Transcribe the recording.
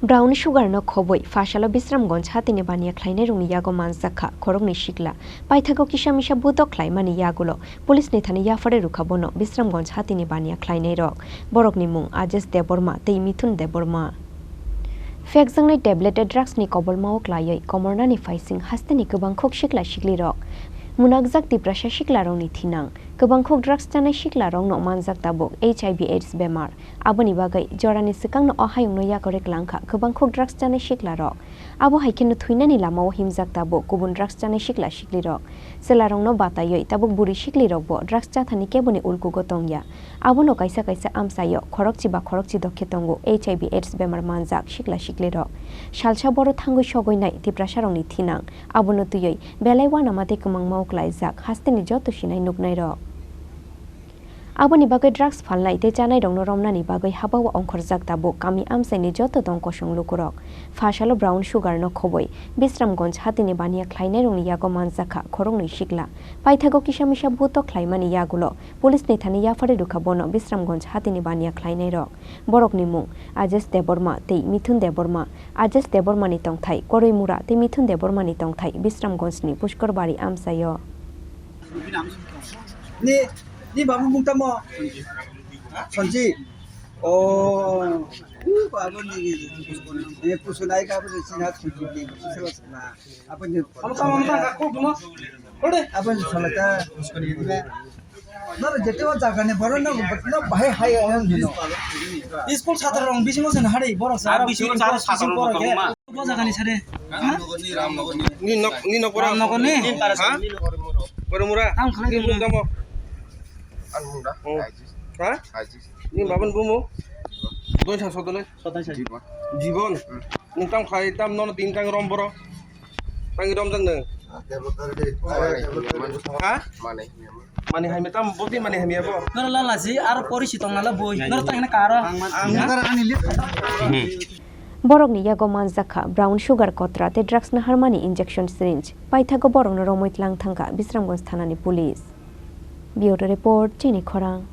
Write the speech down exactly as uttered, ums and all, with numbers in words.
Brown sugar no khobwi phasalo Bisramganj hatini baniya khlainairokni yago manjakha khoroknwi sikla. Paithago kisa misa butok khlaimani yagulo police ni thani yaphare rwkha bono Bisramganj hatini baniya khlainairok. Borokni mung Ajesh Debbarma tei Mithun Debbarma. Phekjaknai tablet drugs ni kobolmao klaiwi komornani phaising hasteni kwbangkhuk sikla siklirok. Munakjak Tiprasa siklarokni thinang, kwbangkhuk drugs chanai siklarokno manjak tabuk H I V AIDS bemar. Aboni bagwi jorani swkangno o hayungno yakori klangkha kwbangkhuk drugs chanai siklarok. Abo hai kheno thwinani lamao himjak tabuk kubun drugs chanai sikla siklirok. Chwlarokno bataiwi tabuk bwrwi siklirokbo drugs chathani keboni ulkugo tongya. Abono kaisa kaisa amchaio khorokchi ba khorokchi dokhe tongo H I V AIDS bemar manjak sikla siklirok. Salsa boro thangwi sogwi nai Tiprasarokni thinang. Abono twiwi belai uanama tei kwmangmao klaijak hasteni joto sinai nuknairok. Aboni bagwi drugs phalnai tei chanairokno romnani bagwi habao ongkhorjak tabuk kami amchaini joto tong kosong lukurok. Phasalo brown sugar no khobwi Bisramganj hatini baniya khlainairokni yago manjakha khoroknwi sikla. Paithago kisa misa butok khlaimani yagulo police ni thani yaphare rwkha bono Bisramganj hatini baniya khlainairok. Borokni mung Ajesh Debbarma tei Mithun Debbarma. Ajesh Debbarmani tongthai Koroimura tei Mithun Debbarmani tongthai Bisramganjni Pushkarbari amchaio. Ni, ni babu mung tamo? Sanjib. Oh. Uh, babu ni. Eh, pusunai ka babu ni sina Sanjib ni. Pusunai na. Apa ni? Apa ni salata? Noro jete o jaga ni boro no, no bahai hai ang hino. School chhatra rong bisingo sen hari boro sa. Bisingo chhatra rong bisingo boro ke. Bo jaga ni sare. Ha? Ni nok, ni nok boro. Ramnagar ni? Ha? Koroimura. Tang khalai ni. Tamo. Anu da. Oh. Ha? Ni babun bumu. Doi sa sodole. Sotai sa. Jibon. Ni tam khai tam nono tin tang rom boro. Tang rom jang nang. Ha? Mani hai me tam boti mani hai me bo. Nor lala si ar pori si tong nala boi. Nor tang na karo. Ang. Borokni yago manjakha brown sugar kotra tei drugs naharmani injection syringe. Paithago borokno romwi tlang thangkha Bisramganj thanani police. Bureau report, Chini Khorang.